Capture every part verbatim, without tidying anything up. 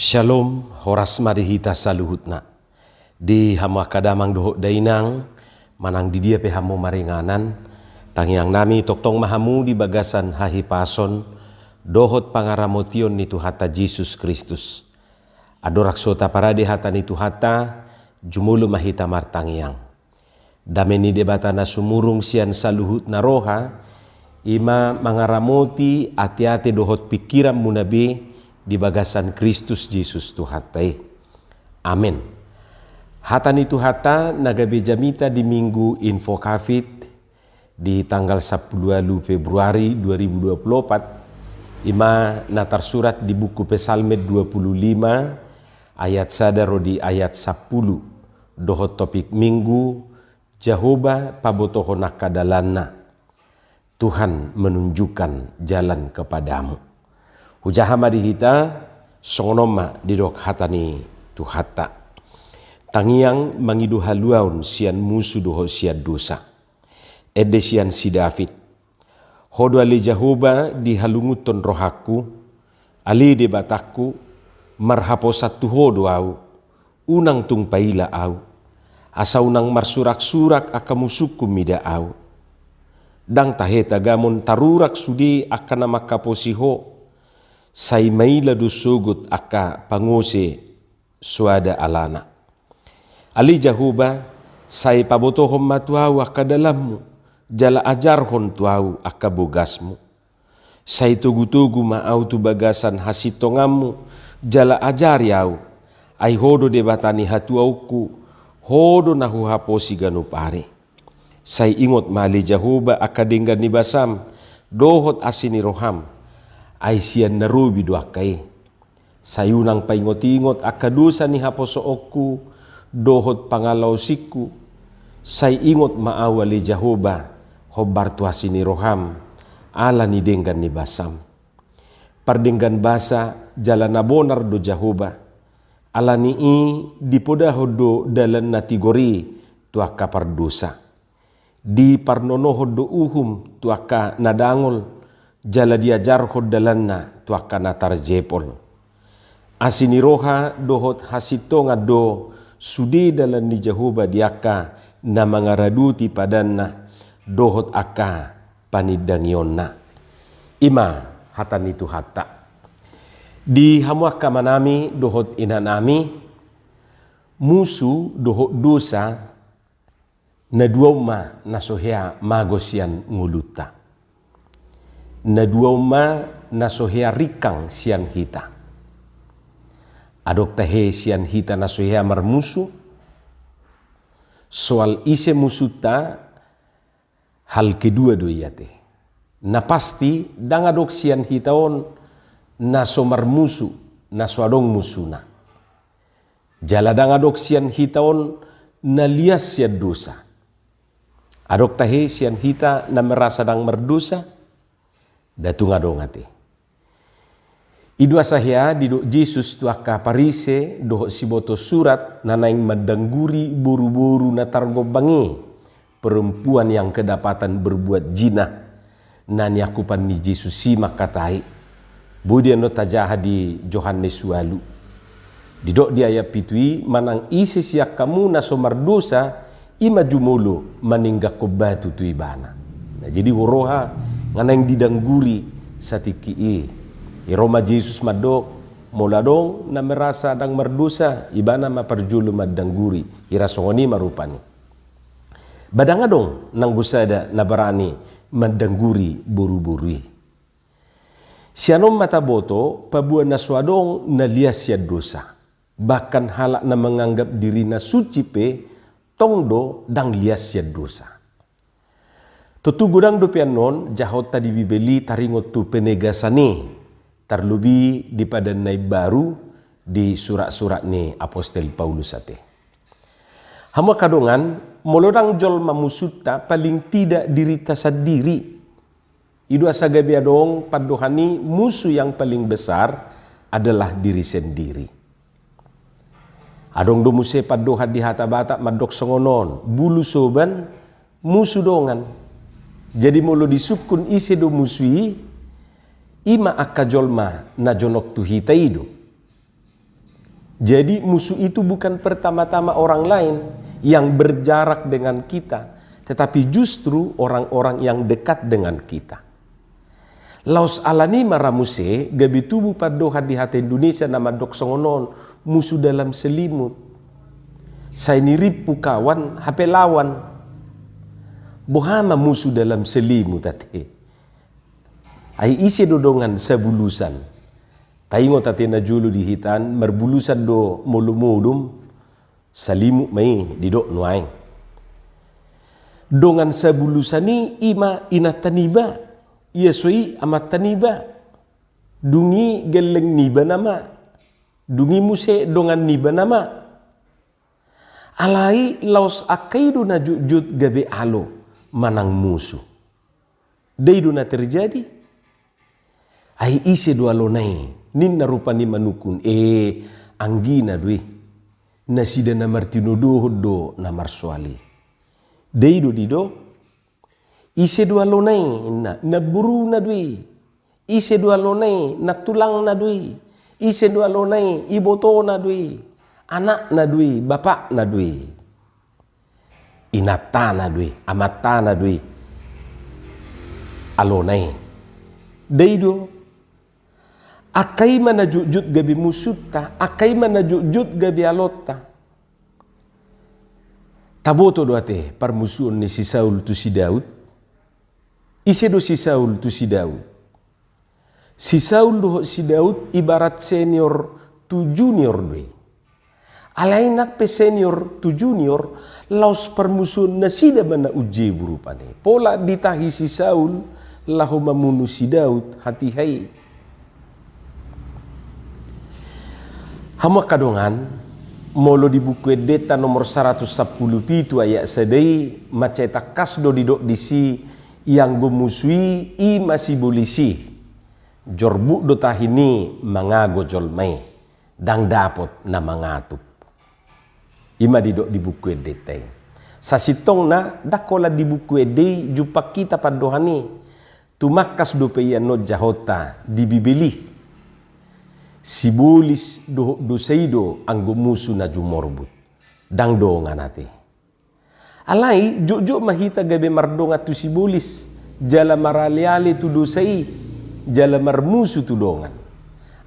Shalom, horas ma di hita saluhutna. Di hamu angka damang dohot dainang, manang di dia pe hamu maringanan, tangiang nami tongtong ma hamu di bagasan hahipason dohot pangaramotion ni Tuhanta Jesus Kristus. Andorang so taparade hata ni Tuhanta, jumolo ma hita martangiang. Dame ni Debata na sumurung sian saluhutna roha, i ma mangaramoti ateate dohot pingkiranmuna be di bagasan Kristus Jesus Tuhanta i. Amen. Hata ni Tuhanta na gabe jamita di Minggu Invocavit di tanggal sampulu ualu Februari dua ribu dua puluh opat, i ma na tarsurat di buku Psalmen dua puluh lima ayat sada ro di ayat sampulu, dohot topik Minggu, Jahowa pabotohon angka dalanna. Tuhan menunjukkan jalan kepadamu. Hujaha ma di hita, songon on ma didok hata ni Tuhanta. Tangiang mangido haluaon sian musu dohot sian dosa. Ende sian si David. Ho do ale Jahowa dihalungunhon rohangku, ale Debatangku, marhaposan tu Ho do ahu, unang tung paila ahu, asa unang marsuraksurak angka musungku mida ahu. Ndang tahe tagamon tarurak sude angka na manghaposi Ho, sai maila do sogot angka pangose soada alana. Ale Jahowa, sai pabotohon ma tu ahu angka dalanmu, jala ajarhon tu ahu angka bogasmu. Sai togutogu ma ahu tu bagasan hasintonganmu, jala ajari ahu, ai Ho do Debata ni hatuaonku, Ho do na huhaposi ganup ari. Sai ingot ma ale Jahowa angka denggan ni basam, dohot asi ni roham, ai sian na robi do angka i. Sai unang paingotingot angka dosa ni haposoonku dohot pangalaosingku. Sai ingot ma ahu ale Jahowa, hombar tu asi ni roham, ala ni denggan ni basam. Pardenggan basa jala na bonar do Jahowa. Ala ni i dipodahon do dalan na tigor i tu angka pardosa. Diparnonohon do uhum tu angka na dangol, jala diajarhon dalanna tu angka na tarjepol. Asi ni roha dohot hasintongan do sude dalan ni Jahowa di angka na mangaradoti padanna dohot angka panindangionna. I ma hata ni Tuhanta. Di hamu angka amanami dohot inanami, musu dohot dosa, na dua on ma na so hea mago sian ngolunta. Na dua on ma na so hea ringkang sian hita. Adong tahe sian hita na so hea marmusu? Soal ise musunta, hal kedua do i ate. Na pasti, ndang adong sian hita on na so marmusu, na so adong musuna. Jala ndang adong sian hita on na lias sian dosa. Adong tahe sian hita na merasa ndang mardosa? Nda tung adong ate. I do asa hea didok Jesus tu angka Parise dohot siboto surat na naeng mandangguri boruboru na targombang i, perempuan yang kedapatan berbuat zina, na niangkupan ni Jesus i mangkatai. Boi do i annon tajaha di Johannes ualu. Didok di ayat pitu i, manang ise sian hamu na so mardosa, i ma jumolo maninggangkon batu tu ibana. Nah, jadi huroha nga naeng didangguri satingki i. I ro ma Jesus mandok, molo adong na merasa ndang mardosa, ibana ma parjolo mandangguri. Hira songon i ma rupani. Ba ndang adong nanggo sada na barani mandangguri boruboru i. Sian on ma taboto, paboa na so adong na lias sian dosa. Bahkan halak na menganggap dirina suci pe, tong do ndang lias sian dosa. Tontu godang dope annon jahonta di Bibel i taringot tu penegasan i, tarlobi di Padan na Imbaru, di surat-surat ni Apostel Paulus ate. Hamu angka dongan, molo ndang jolma musunta, paling tidak dirinta sandiri. I do asa gabe adong pandohan i, musuh yang paling besar adalah diri sendiri. Adong do muse pandohan di hata Batak mandok songon on, bulu soban, musu dongan. Jadi molo disungkun ise do musu i, i ma angka jolma na jonok tu hita i do. Jadi, musuh itu bukan pertama-tama orang lain yang berjarak dengan kita, tetapi justru orang-orang yang dekat dengan kita. Laos alani i ma ra muse gabe tubu pandohan di hata Indonesia na mandok songon on, musuh dalam selimut. Sai nirimpu kawan, hape lawan. Boha ma musuh dalam selimut ate? Ai ise do dongan sabulusan? Taingot ate na jolo di hita an, marbulusan do molo modom, salimut ma i didok nuaeng. Dongan sabulusan i, i ma inanta niba, ia so i amanta niba. Dung i gelleng niba nama. Dung i muse dongan niba nama. Alai laos angka i do na jotjot gabe alo manang musu. Dai do na terjadi. Ai ise do alona i, ninna rupani manungkun, e, anggina do i. Nasida na martinodohon do na marsoal i. Dai do didok. Ise do alona i, ninna, namboruna do i. Ise do alona i, nantulangna do i. Ise do alona i, ibotona do i. Anakna do i, bapakna do i. Inantana do i, amantana do i. Alona i. Dai do. Angka i ma na jotjot gabe musunta, angka i ma na jotjot gabe alonta. Taboto do ate parmusuon ni si Saul tu si Daud? Ise do si Saul tu si Daud? Si Saul dohot si Daud ibarat senior tu junior do i. Alai nang pe senior tu junior, laos parmusuon nasida ma na umjebur rupani. Pola ditahi si Saul laho mamunu si Daud hatiha i. Hamu angka dongan, molo di Buku Endenta nomor saratus sampulu pitu ayat sada i, mansai tangkas do didok disi, ianggo musu i, i ma sibolis i. Jorbut do tahi ni mangago jolma i, ndang dapot na mangatup. I ma didok di Buku Endenta i. Sasintongna ndang holan di Buku Ende i jumpang hita pandohan i. Tumangkas dope i annon jahonta di Bibel i. Sibolis dohot dosa i do anggo musu na jumorbut. Ndang dongan ate. Alai jotjot ma hita gabe mardongan tu sibolis, jala maraleale tu dosa i, jala marmusu tu dongan.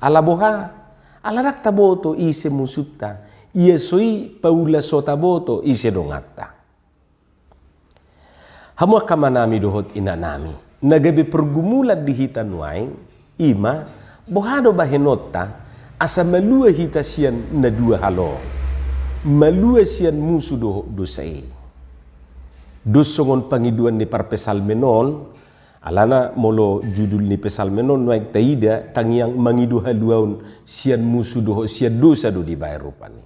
Ala boha? Ala ndang taboto ise musunta, ia so i paula so taboto ise donganta. Hamu angka amanami dohot inanami, na gabe pergumulan di hita nuaeng, i ma, boha do bahenonta, asa malua hita sian na dua halo, malua sian musu dohot dosa i. Dos songon pangidoan ni parpsalmen on, alana molo judul ni psalmen on nuaeng taida, tangiang mangido haluaon sian musu dohot sian dosa do dibaen rupani.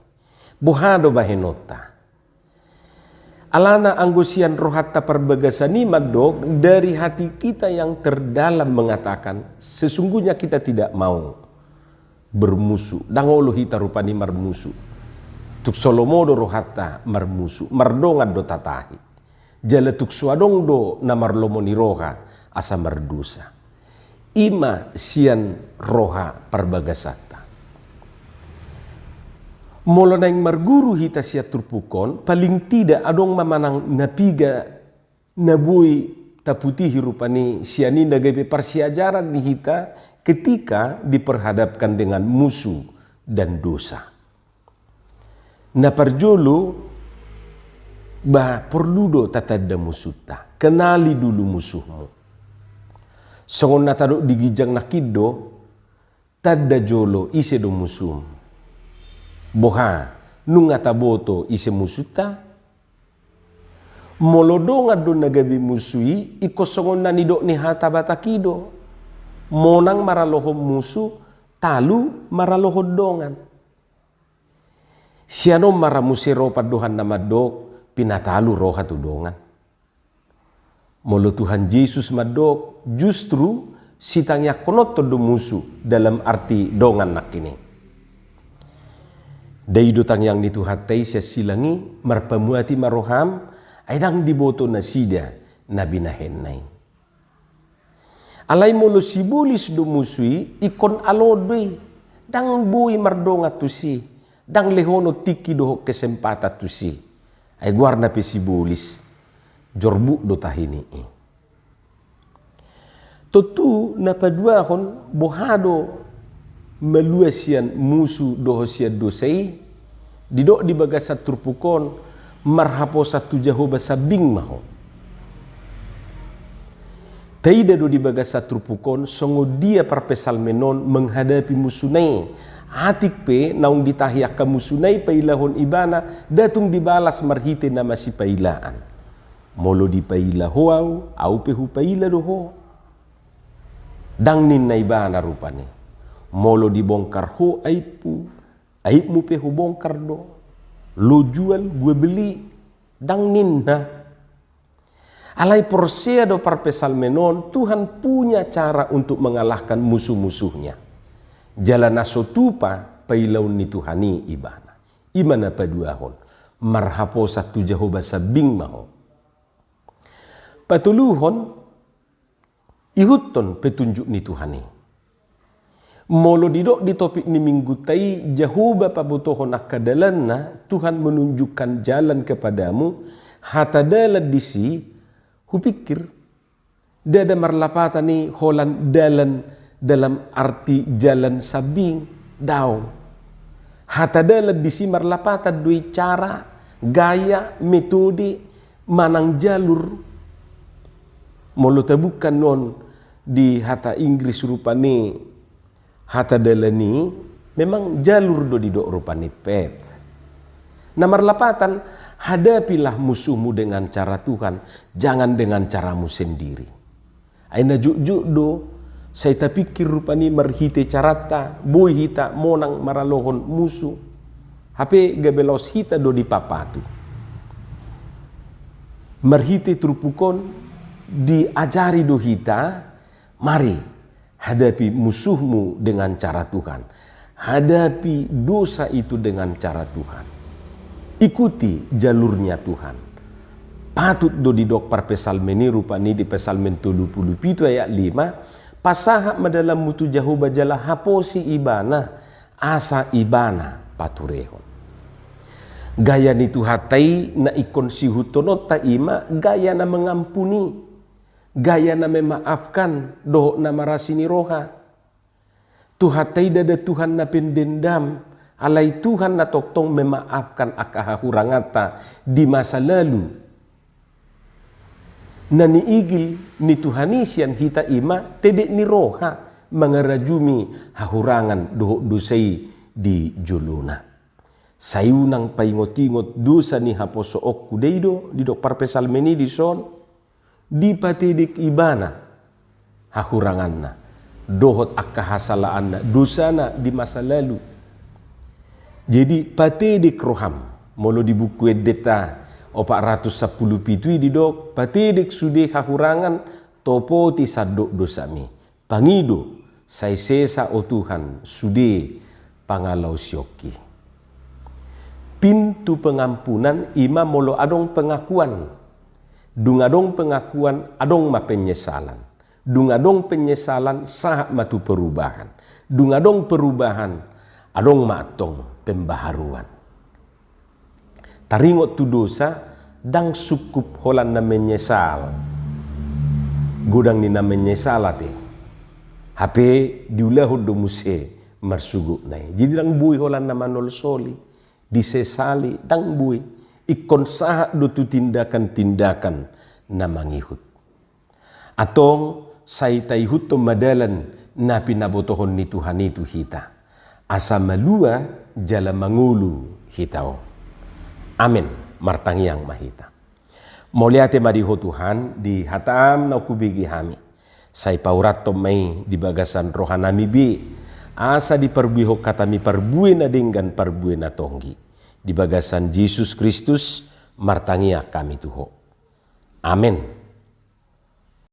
Boha do bahenonta? Alana anggo sian rohanta parbagasan i mandok, dari hati kita yang terdalam mengatakan, sesungguhnya kita tidak mau bermusu. Ndang olo hita rupani marmusu. Tung so lomo do rohanta marmusu, mardongan do tatahi. Jala tung so adong do na marlomo ni roha asa mardosa. I ma sian roha parbagasanta. Molo naeng marguru hita sian turpuk on, paling tidak adong ma manang na piga na boi taputihi rupani sian i na gabe parsiajaran ni hita ketika diperhadapkan dengan musu dan dosa. Na parjolo, bah, porlu do tatanda musunta. Kenali dulu musuhmu. Songon na tadok di ginjang nangkin do, tanda jolo ise do musum. Boha, nunga taboto ise musunta? Molo dongan do na gabe musu i, ingkon songon na nidok ni hata Batak i do. Monang maralohon musu, talu maralohon dongan. Sian on ma ra muse ro pandohan na mandok, pinatalu roha tu dongan. Molo Tuhan Jesus mandok, justru sitangiangkononton do musu dalam arti dongan nangkin i. Dai do tangiang ni Tuhanta i sian silang i, marpamuati ma roham, ai ndang diboto nasida na binahenna i. Alai molo sibolis do musu i, ingkon alo do i, ndang boi mardongan tusi, Ndang lehonon tingki dohot kesempatan tusi. Ai goarna pe sibolis, jorbut do tahini i. Tontu na paduahon, boha do malua sian musu dohot sian dosa i? Didok di bagasan turpuk on, marhaposan tu Jahowa sambing ma ho. Taida do di bagasan turpuk on songon dia parpsalmen on menghadapi musuna i. Atik pe naung ditahi angka musuna i pailahon ibana, ndang tung dibalas marhite na masipailaan. Molo dipaila ho ahu, ahu pe hupaila do ho. Ndang ninna ibana rupani, molo dibongkar ho aibku, aibmu pe hubongkar do. Lo jual, gua beli. Ndang ninna. Alai porsea do parpsalmen on, Tuhan punya cara untuk mengalahkan musuh-musuhnya. Jala na so tupa pailaon ni Tuhan i ibana. I ma na paduahon, marhaposan tu Jahowa sambing ma ho. Patoluhon, ihuthon petunjuk ni Tuhan i. Molo didok di topik ni minggunta i, Jahowa pabotohon angka dalanna, Tuhan menunjukkan jalan kepadamu, hata dalan disi, hupikir, ndada marlapatan i holan dalan dalam arti jalan sambing, daong. Hata dalan disi marlapatan do i cara, gaya, metode, manang jalur. Molo tabuka nuaeng di hata Inggris rupani, hata dalan i memang jalur do didok rupani, path. Na marlapatan, hadapilah musuhmu dengan cara Tuhan, jangan dengan caramu sendiri. Ai na jotjot do, sai tapikir rupani marhite caranta, boi hita monang maralohon musu. Hape gabe laos hita do dipapatu. Marhite turpuk on diajari do hita, mari hadapi musuhmu dengan cara Tuhan. Hadapi dosa itu dengan cara Tuhan. Ikuti jalurnya Tuhan. Patut do didok parpsalmen i rupani di Psalmen tolu pulu pitu ayat lima, pasahat ma dalanmu tu Jahowa jala haposi Ibana, asa Ibana paturehon. Gaya ni Tuhanta i na ingkon siihuthononta i ma gaya na mengampuni, gaya na memaafkan, dohot na marasi ni roha. Tuhanta i ndada Tuhan na pendendam, alai Tuhan na tongtong memaafkan angka hahuranganta di masa lalu. Na niigil ni Tuhan i sian hita i ma tedek ni roha mangarajumi hahurangan dohot dosa i di jolona. Sai unang paingotingot dosa ni haposoonku, da i do didok parpsalmen i dison. Dipatedek Ibana hahuranganna dohot angka hasalaanna, dosana di masa lalu. Jadi patedek roham. Molo di Buku Endenta opat ratus sampulu pitu i didok, patedek sude hahurangan, topoti sandok dosami. Pangido, sai sesa, o Tuhan, sude pangalaosionki. Pintu pengampunan i ma molo adong pengakuan. Dung adong pengakuan, adong ma penyesalan. Dung adong penyesalan, sahat ma tu perubahan. Dung adong perubahan, adong ma antong pembaharuan. Taringot tu dosa, ndang sungkup holan na menyesal. Godang ni na menyesal ate. Hape diulahon do muse marsugutna i. Jadi ndang boi holan na manolsoli, disesali, ndang boi. Ingkon sahat do tu tindakan-tindakan na mangihut. Antong sai taihuthon ma dalan na pinabotohon ni Tuhan i tu hita, asa malua jala mangolu hita on. Amen. Martangiang ma hita. Mauliate ma di Ho Tuhan, di hataM na hubege hami. Sai paurathon ma i di bagasan rohanami be, asa diparbuehon hatami parbue na denggan, parbue na tonggi. Di bagasan Jesus Kristus martangiang hami tu Ho. Amen.